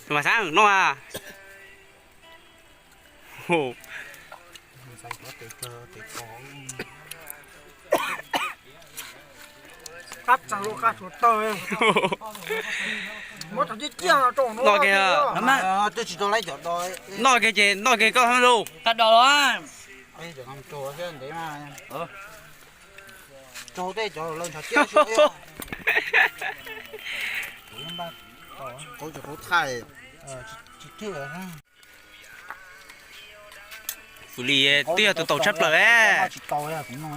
Mas xav no a. Qab txag lub qab tshuav tawg. Muab cov ciaj ciaj no rau no. Noj kiag. Noj kiag ces noj kiag koj hab lauj. Qab do los. Rau tej cov laus ntshav ciaj. Qauv tsis qauv thaij. Fwm Lis twb yog tus taus tshaj plaws. Tsis tau, kuv nug,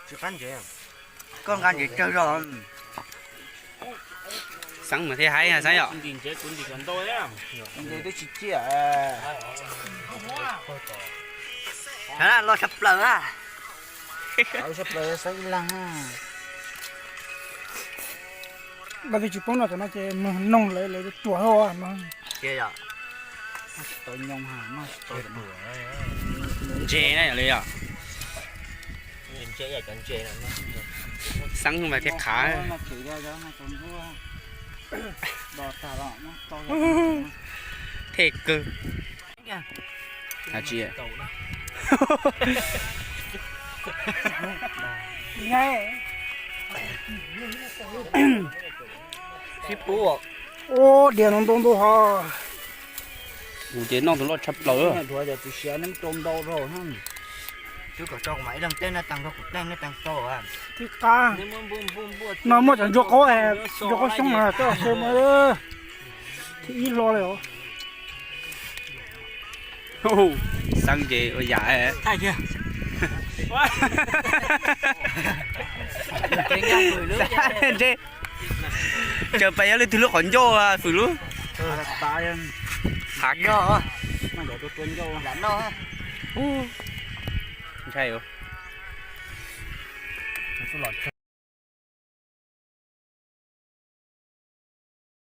tsis qab ntsev, koj nqa ntsev tsawg zog. Xeeb mas thiaj haib Xeeb yom. Nce twb tsis ciaj. Los tshaj plaws a. Tshaj plaws Xeeb ib leeg. Lawv twb tsis poob no, cov no ces mus noog lawv, lawv tuaj hauj no. Tsis tau nyooj, ntse na yom li yom. Xeeb mas thiaj qhav. Thej kawg. Ua diav no ntau ntau hos. Kuv ces noj tus loj tshaj plaws. Tus siav neeb rau ntau rau. Twb kom tso kuv mam ib leeg teb nej taag rau kuv teb nej taag rau. Twb qab no muaj cov ntsuag qaub, ntsuag qaub xyoob na, coj xyaw mas thib ib hlo li os. Xeeb ces ua yam thaij kiag. Ntse, tsaws pais yog leej twg lub qhov ncauj Fwm lub. Hav, ntshai.